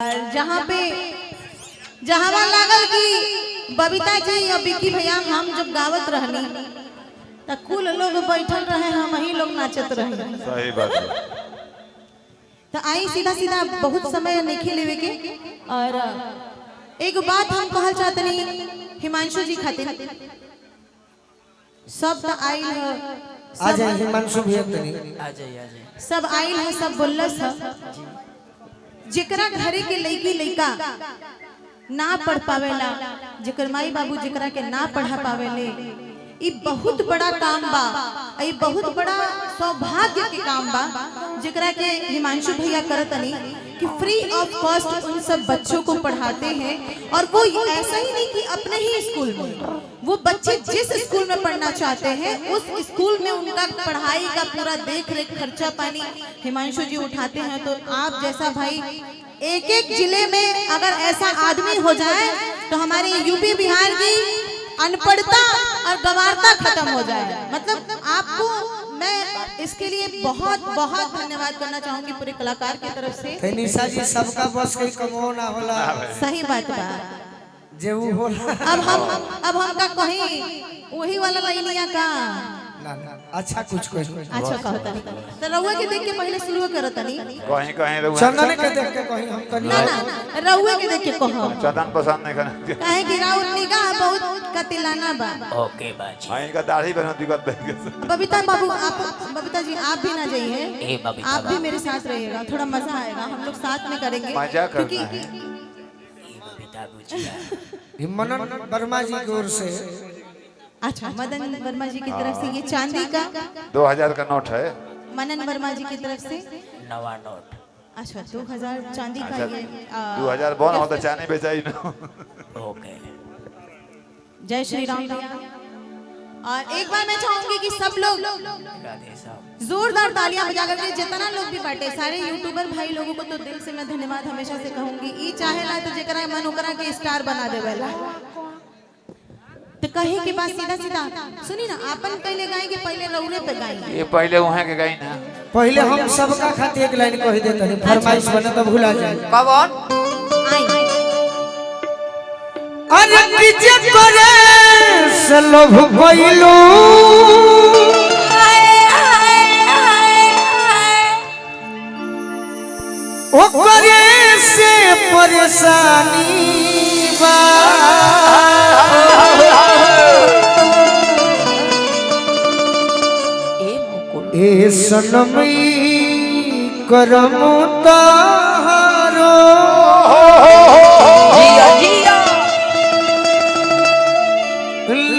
और जहाँ पे जहाँ लागल कि बबीता जी और बिक्की भैया हम जब गावत रहनी त कुल लोग बैठल रहे, हम ही लोग नाचत रहे। सही बात है। तो आई सीधा सीधा बहुत समय नहीं लेवे के। और एक बात हम कहल चाहतनी हिमांशु जी खातिर, सब तो आइल है, आ जाए हिमांशु भैया तनी आ जाइए आ जाइए। सब आइल है, सब बोलस है। जेकरा घरे के लड़की लड़का ना पढ़ पावेला, जेकर माई बाबू जेकरा के ना पढ़ा पावेले, ई बहुत बड़ा काम बा, ई बहुत बड़ा सौभाग्य के काम बा जेकरा के हिमांशु भैया करतनी कि फ्री ऑफ कॉस्ट उन सब बच्चों को पढ़ाते हैं। और वो ऐसा ही नहीं कि अपने ही स्कूल में, वो बच्चे जिस स्कूल में पढ़ना चाहते हैं उस स्कूल में उनका पढ़ाई का पूरा देख रेख खर्चा पानी हिमांशु जी उठाते हैं। तो आप जैसा भाई एक एक जिले में अगर ऐसा आदमी हो जाए तो हमारे यूपी बिहार की अनपढ़ता और गंवारता खत्म हो जाए। मतलब आपको मैं इसके लिए बहुत बहुत धन्यवाद करना चाहूंगी पूरे कलाकार की तरफ से। निशा जी सबका बस कोई कमो ना होला। सही बात बा जे उ होला। अब हम का कहीं वही वाला लाइनिया का ना ना अच्छा कुछ कही। अच्छा कहता नहीं तो रउआ के देख के पहले शुरू करता नहीं, कहीं कहीं रहुआ चंदन के देख के कहीं हम तनी ना ना रउआ के देख के कहो, चंदन पसंद नहीं करना। काहे कि राउर निगाह बहुत कतिलाना बा। ओके बाजी। हाँ इनका दाढ़ी बना दिक्कत बन। बबीता बाबू आप, बबीता जी आप भी ना जाइए, आप भी मेरे साथ रहिएगा, थोड़ा मजा आएगा, हम लोग साथ में करेंगे। मजा करना है। मनन वर्मा जी की ओर से। अच्छा मदन वर्मा जी की तरफ से ये चांदी का 2000 का नोट है। मनन वर्मा जी की तरफ से नवा नोट। अच्छा 2000 चांदी का ये 2000 बोन होता चांदी बेचाई ना। ओके जय श्री राम भैया। और एक बार मैं चाहूंगी कि सब लोग जोरदार तालियां बजा करके जितना लोग भी बांटे सारे यूट्यूबर भाई लोगों को तो दिल से मैं धन्यवाद हमेशा से कहूंगी। ई चाहेला तो जेकरा मन ओकरा के स्टार बना देवेला। तो कहे के बाद सीधा सीधा सुनी ना, आपन पहले गाएंगे पहले रउरे पे गाएंगे। ये पहले वहां के गाई ना, पहले हम सबका खातिर एक लाइन कह देते हैं, फरमाइश बने तो भूला जाए। कौन आई अरे किजे करे से लोभ भइलू ओ करे से परेशानी बा। ए सनमई करम तारो जिया जिया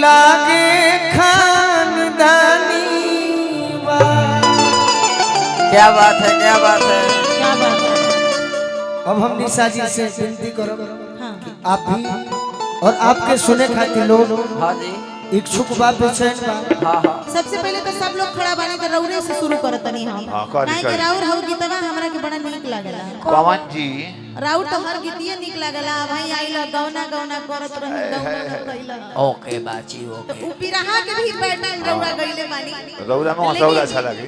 लागे खानदानी बा। क्या बात है, क्या बात है, क्या बात है। अब हम निशा जी से विनती करब हाँ कि आप भी और आपके सुने खातिर लोग हाँ जी इच्छुक बा बेचैन बा। हाँ हाँ सबसे पहले तो सब लोग खड़ा बानी तो रउरे से शुरू करतनी हम। हाँ, करी, काहे कि करी। राउर हउ गीतवा हमरा के बड़ा नीक लागेला। पवन जी राउर तो हर गीतिए नीक लागेला। भाई आइला गौना गौना करत रही गौना गइला। ओके बाजी ओके। तो उ बिरहा के भी पैटर्न रउरा गइले बानी। रउरा में हंसौला अच्छा लगे।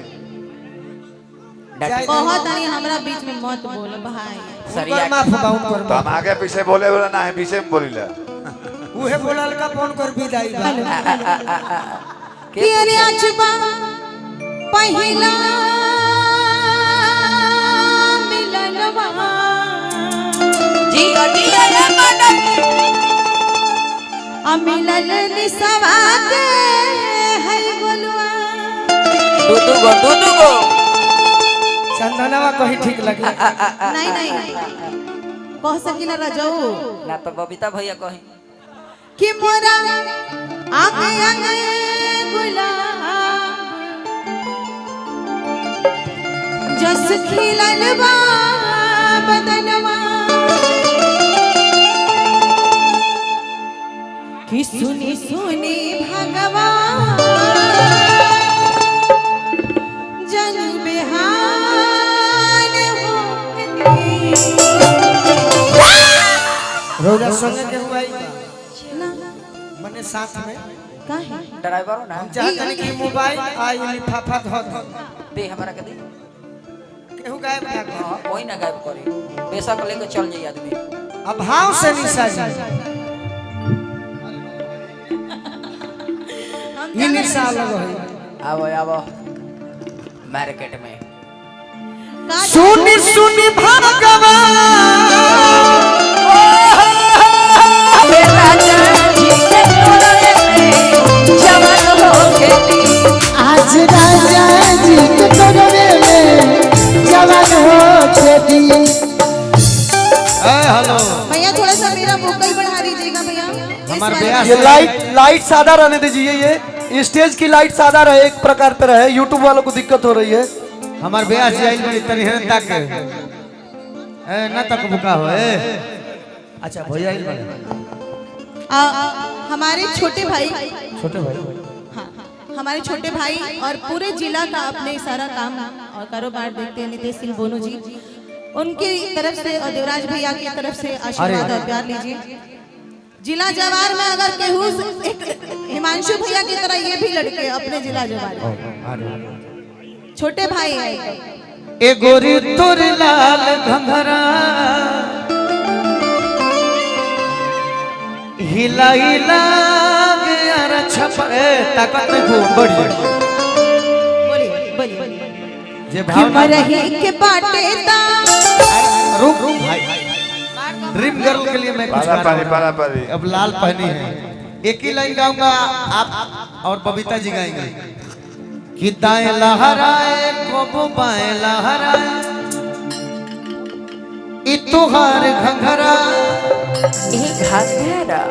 बहुत आनी हमरा बीच में मत बोल भाई। सरिया माफ बा उनकर। तो हम आगे पीछे बोले वाला ना है, पीछे में बोलीला। उहे बोलल का फोन कर विदाई बा। कि अरे अजबा पहिला मिलनवा जिया जिया रे मनन आ मिलल निसवा के है बोलुआ। दू गो दू गो चंदनवा कहीं ठीक लगे। नहीं नहीं कह सकिला रजऊ ना तो बबीता भैया कहीं कि मोरा आगे आगे गुलाब जस खिलल बा बदनवा कि सुनी सुनी भगवान जन बिहान हो। रौरा संगे के हुआ ना मने साथ में काहे ड्राइवर हो ना हम चाहते हैं कि मोबाइल आई लिफाफा धो दे हमरा के दे। केहू गायब ना कर। हाँ, कोई ना गायब करे, बेशक लेके चल जाइए आदमी। अभाव से निशा जी, ये निशा अलग है। आवो आवो मार्केट में। सुनी सुनी भगवान आज राजा जी के करवे में जवान हो खेती। ए हेलो भैया थोड़ा सा मेरा वोकल बढ़ा दीजिएगा भैया। इस हमारे वाले ब्याह ये लाइट लाइट सादा रहने दीजिए, ये स्टेज की लाइट सादा रहे, एक प्रकार पे रहे। यूट्यूब वालों को दिक्कत हो रही है। हमार ब्याह से आइल बड़ी तनी हेन तक ए न तक बुका हो ए। अच्छा भैया आइल बड़े। हमारे छोटे भाई, छोटे भाई, हाँ हमारे छोटे भाई और पूरे जिला का अपने सारा काम और कारोबार देखते हैं नितेश सिंह बोनू जी, उनकी तरफ से और देवराज भैया की तरफ से आशीर्वाद और प्यार लीजिए। जिला जवार में अगर केहू एक हिमांशु भैया की तरह ये भी लड़के अपने जिला जवार छोटे भाई हैं। ए गोरी तोर लाल घंघरा हिला हिला गया रे छपर ए ताकत नहीं खूब बढ़ जाए। बोलिए बोलिए। जे कि भावना मरही के बाटे ता रुक रुक भाई, ड्रीम गर्ल के लिए मैं कुछ पारा गा पारी रहा पारा हूँ। पारी। अब लाल पहनी है, एक ही लाइन गाऊंगा आप और बबीता जी गाएंगे कि दाएं लहराए कबो बाएं लहराए इ तुहार घंघरा घाघरा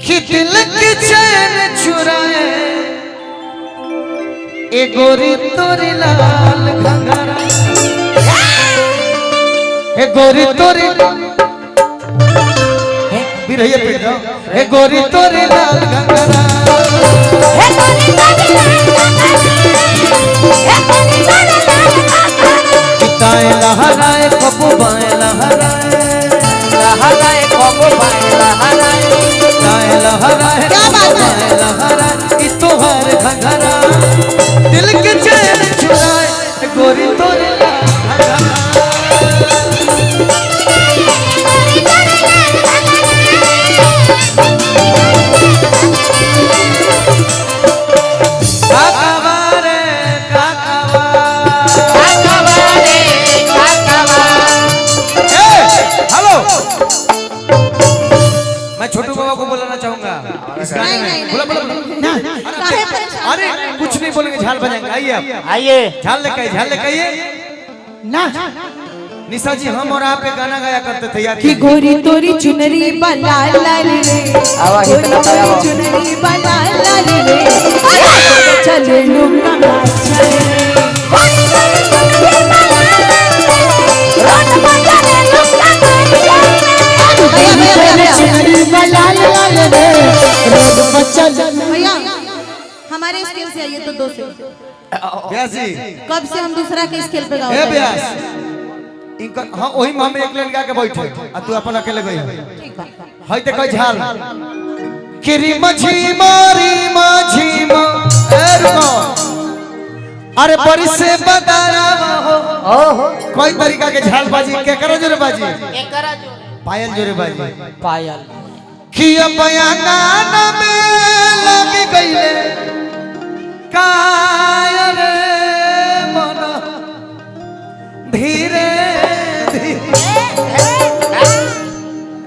कि दिल के चैन चुराए ए गोरी तोरी लाल घंघरा ए गोरी तोरी बिरहिया पीट दो ए गोरी तोरी लाल घंघरा कि दाएं लहराए कबो बाएं लहराए लहराए कबो बाएं लहराए दाएं लहराए क्या बात है? बाएं लहराए इ तुहार घंघरा दिल के चैन चुराए ए गोरी तोरी लाल घंघरा। काकावा रे काकावा। काकावा रे काकावा। ए, हेलो मैं छोटू बाबा को बुलाना चाहूंगा इस गाने नहीं, में। नहीं, बोला बोला बोला। काहे परेशान? अरे कुछ नहीं बोलेंगे, झाल बजाएंगे। आइए आप, आइए झाल लेके आइए, झाल लेके आइए। ना निशा जी हम और आप एक गाना गाया करते थे याद कि कीजिए। गोरी तोरी चुनरी बला लाल रे, आवा गोरी हित तोरी आवा। चुनरी बला लाल रे, चले लूंगा चले। भैया भैया भैया चुनरी बलाल लाल रे रोड पर चल। भैया हमारे स्केल से आइए तो दो से। व्यास जी कब से हम दूसरा के स्केल पे गाओ। ए व्यास इनका हाँ वही में हम एक लाइन गा के बैठे आ तू अपन अकेले गई ठीक बा। हई ते कई झाल किरी मझी मारी माझी मा ए रुको अरे बरी से बदारा हो कोई तरीका के झाल बाजी के करो जोरे बाजी पायल जोरे बाजी पायल कि बयाना में लग गईले कायल मन धीरे धीरे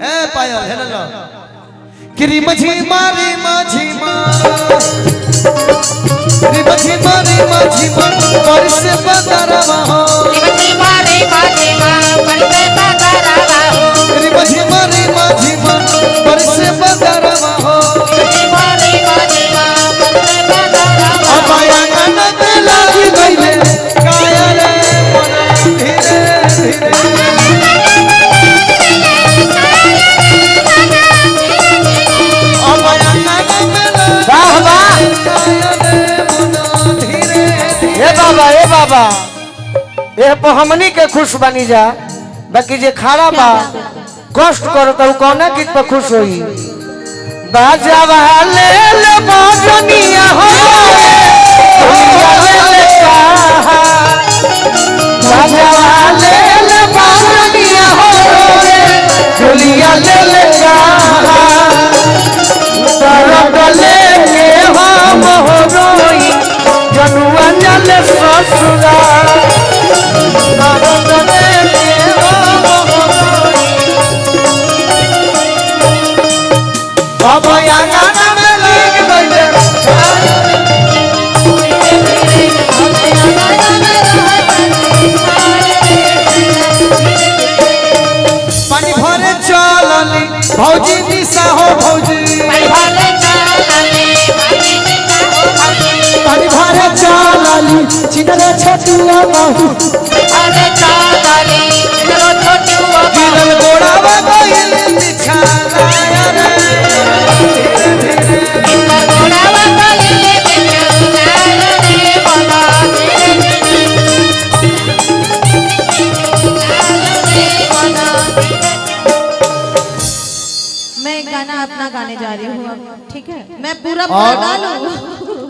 ए पायल हेलो लो किरी मझी मारी माझी मा री मझी मारी माझी मा पर से बदरवा हो री मझी मारी माझी मा पर से बदरवा हो अपाया नद लाग गईले कायल मन धीरे धीरे अपाया नद लाग वाह वाह कायल मन धीरे धीरे ए बाबा ए बाबा ए पर हमनी के खुश बनी जा, बाकी जे खारा बा कष्ट करता उ कौना गीत पर खुश होई। बाजावा ले ले बाजनिया हो दुनिया ले ले कहा। बाजावा ले ले बारनिया हो रे डोलिया ले ले कहा दर्द लेके हम हो रोई जनुआ चले ससुरा दर्द लेके हम हो रोई बाबा आंगन में लग गइले पानी भरे चलली भौजी निशा हो भौजी पानी भरे चलली छिनरे छोटुआ बहू गिरल गोड़ावा गइल बिछाना रे मैं गाना अपना गाने जा रही हूँ अब, ठीक है? मैं पूरा पूरा गा लूँ।